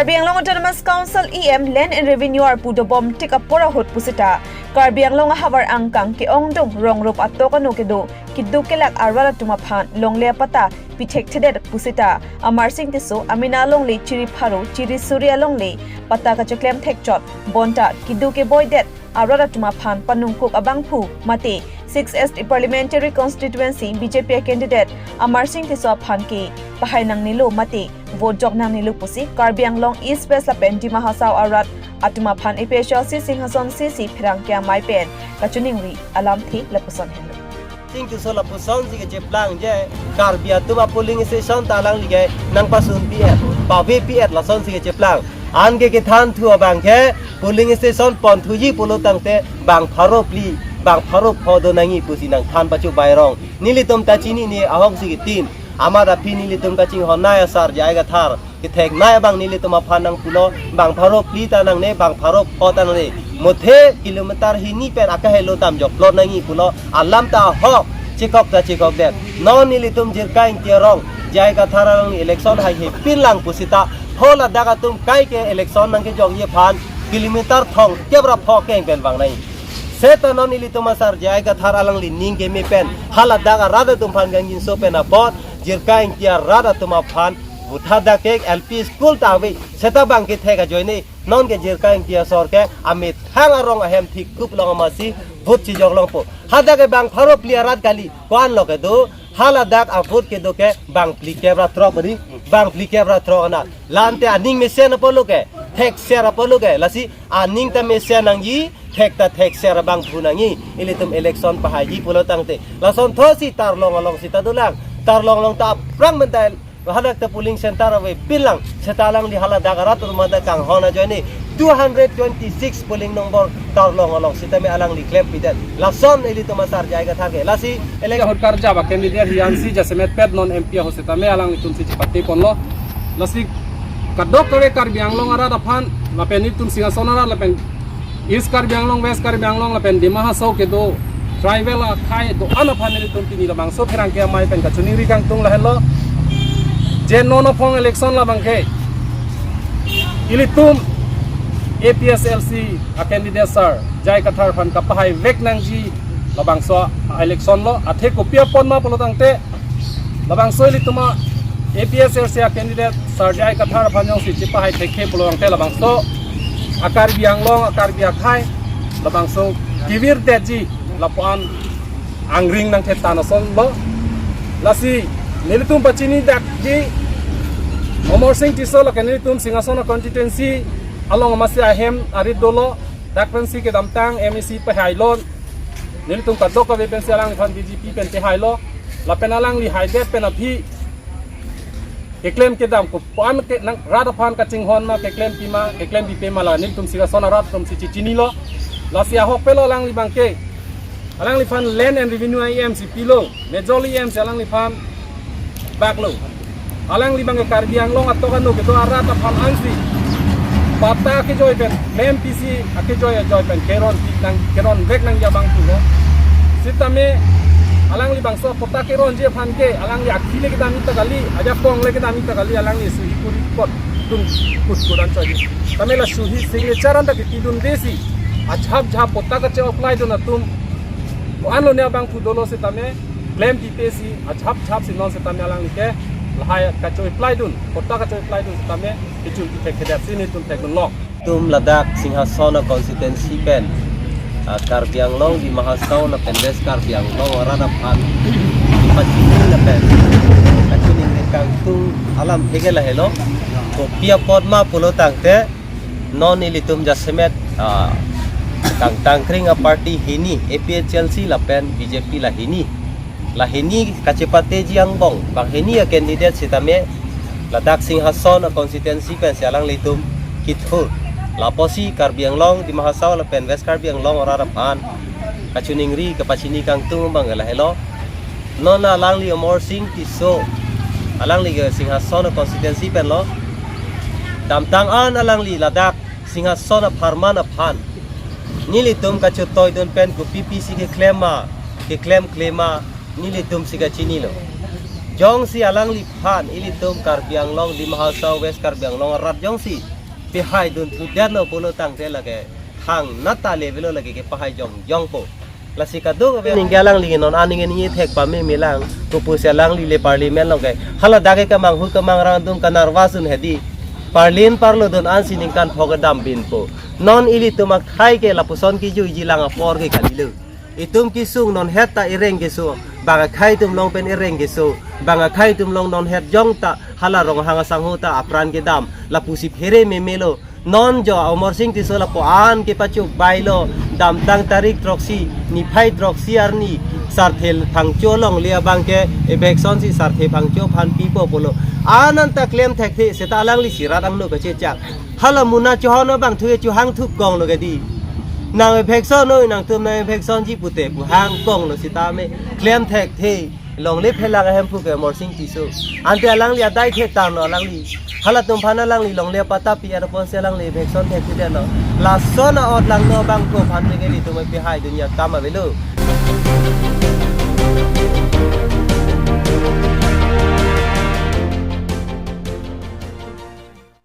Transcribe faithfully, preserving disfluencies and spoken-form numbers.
Karbi Anglong Autonomous Council E M Land and Revenue arpu dobom tik apor ahut pusita Karbi Anglong ahavar angkang ke-ongdung rong rup atok ano kedo keduk kelak arat atum aphan longle apatta pithekthedet pusita Amar Sing Tisso amena alongle chiri pharo chiri suri alongle patta kacheklem thekchot bonta keduk keboidet arat atum aphan panungkuk abangphu mate six East Parliamentary Constituency B J P candidate Amar Sing Tisso aphan ke pahai nangnelo mate vote jok nangnelo pusi Karbi Anglong East West lapen Dima Hasao arat atum aphan A P H L C Singhason C C pherangke amei pen kachiningri alamthe lapuson henlo. Sing Tisso lapusonsi kacheplang je Karbi atum a polling station ta alangli ke nangpasun pi-et, pave pi-et lasonsi kacheplang. Anke kethan thu abang ke polling station pon thuji pulo tangte bang pharo phli, bang pharo pho do nangji pusi nangthan pachu bairong. Nelitum ta chinine ahoksi ketin. Amat aphi nelitum kachinghon nai asar J I Kathar kethek nai abang nelitum aphan nangpulo, bang pharo phli ta nangne, bang pharo pho ta nangne. Muthe kilometer hini pen akahelo tam jok plot nangji pulo, alam ta ahok, chekok ta chekokdet. Non nelitum Jirka Ingti arong, J I Kathar arong election haihe pinlang pusita, ho ladak atum kaike election nangkejokji aphan, kilometer thong kep ra pho keng pen vang nai. Seta non nelitum asar J I Kathar alangli ning keme pen, ha ladak arat atum aphan kangjinso pen apot, Jirka Ingti arat atum aphan, butha dakek L P school ta ave, seta bang kethek ajoine, non ke Jirka Ingti asor ke amethang arong ahem thik kup long amatsi vote chijok longpo. Hadak ke bang pharo phli arat kali, ko-an lo kedo, ha ladak a vote kedo ke bang phlikep ra throk ri, bang phlikep ra throk anat. La-ante aning mesen apotlo ke, thekser apotlo ke, lasi aning ta mesen nangji, thek ta thekser abangphu nangji, ilitum election pahaiji pulo tangte. Lason thosi Tarlong along sita dolang, Tarlong along ta aphrang mentai, hadak ta polling center ave pinlang, seta alangli ha ladak arat atum ta kanghon ajoine, two hundred twenty-six polling number Tarlong along sitame alangli klempidet. Lason ilitum asar J I Kathar ke. Lasi elek ahut karjap a candidate hiansi jasemet pet non M P ahut sitame alanglitumsi chepate ponlo. Lasi kadokave Karbi Anglong arat aphan, lapen itum Singhason arat, lapen East Karbi Anglong, West Karbi Anglong, lapen Dima Hasao kedo tribal akhei do-an aphan nelitum pini labangso pherangke amei pen kachiningri kangtung lahenlo. Je non aphong election labang ke ilitum A P H L C a candidate sir J I Kathar aphan kapahai vek nangji labangso election lo, athe kopi apot ma pulo tangte labangso ilitum a A P H L C a candidate sir J I Kathar aphan jongsi chepahai thekthe pulo tangte labangso a Karbi Anglong, a Karbi akhei labangso kevirdetji lapu-an angring nangthetan asonlo. Lasi nelitum pachini dakji Amar Sing Tisso lake nelitum Singhason a constituency along amatsi ahem arit dolo, dak pensi kedamtang M A C pahailo, nelitum kadokave pensi alangliphan B J P pen pahailo, lapen alangli haidet pen aphi keklem kedam ko-an ke nang rat aphan kachinghon ma, keklem pima, keklem pipe ma la nelitum Singhason arat atumsi chichinilo. Lasi ahok pelo alangli abang ke, alangliphan Land and Revenue E M si pilo, Majorly E M si alangliphan baklo. Alangli abang ke Karbi Anglong atok ano kedo arat aphan ansi patta kejoi pen, mem P C akejoi ajoi pen keron nang, keron vek nangji abangphulo. Sitame alangli bangso patta keronji aphan ke alangli akhi le kedam ita kali, ajakong le kedam ita kali, alangli suhi kuri kot dun kut kuran choi. Tame la suhi signature anta kiti dundesi ajhap jhap patta kache-apply dun atum ko-an lone abangphu dolo sitame klem pipesi ajhap jhap si non sitame alangli ke lahai kache-apply dun, patta kache-apply dun sitame kechun kithek kedet si nelitum thekdunlo. Tum ladak Singhason a constituency pen, ah, Karbi Anglong, Dima Hasao lapen West Karbi Anglong arat aphan pachini lapen kachiningri kangtung alamthe ke lahelo. Kopi apot ma pulo tangte non ilitum jasemet, ah, kangtangkring a party hini, A P H L C lapen B J P la hini. La hini kachepateji angbong, bang hini a candidate sitame ladak Singhason a constituency pensi alanglitum kethur. Lapusi Karbi Anglong, Dima Hasao lapen West Karbi Anglong arat aphan kachiningri kapachini kangtung abang lahelo. Non alangli Amar Sing Tisso, alangli ke Singhason a constituency penlo. Damtang an alangli ladak Singhason apharman aphan nelitum kachetoidun pen kopi pisi keklem ma, keklem klem ma, nelitumsi kachinilo. Jongsi alangliphan ilitum Karbi Anglong, Dima Hasao, West Karbi Anglong arat jongsi Pehai dun thu detlo pulo tangte lake thang nata le avelo, lake kepahai jongjongpo. Lasi kadokave ningke alangli non aning ini thek pame melang, kopusi alangli le parliament along ke hala dak ke kemanghu kemangrang dun kanervous un hedi. Parlin parlo dun ansi ningkan phok kedam binpo. Non ilitum akhai ke lapuson kejuiji lang apor ke kalilo. Itum kesung non het ta ireng keso, bang akhai atum along pen ireng keso, bang akhai atum along non het jong ta hala Ronghang asangho ta apran kedam, lapusi phere memelo. Non jo Amarsing Tisso lapu-an kepachuk bailo, damtang tarik throksi, niphai throksi arni, sarthe phangcho longle abang ke, eviction si sarthe phangcho aphan pipo pulo. Ananta klem thekthe, seta alangli si rat angno kachechak. Hala muna chohon abang thu chuhang thup konglo kedi. Nang eviction noi, nangtum nang evictionji pute pu hang konglo sitame klem thekthe. Longle phelang ahemphu ke Amarsing Tisso. Ante alangli adai thek tanglo alangli. Halatum aphan alangli longle patta pi-et apotsi alangli eviction thek thedetlo. Lason a-ot langno abang ko aphan ke ilitum pehai dun akam avelo.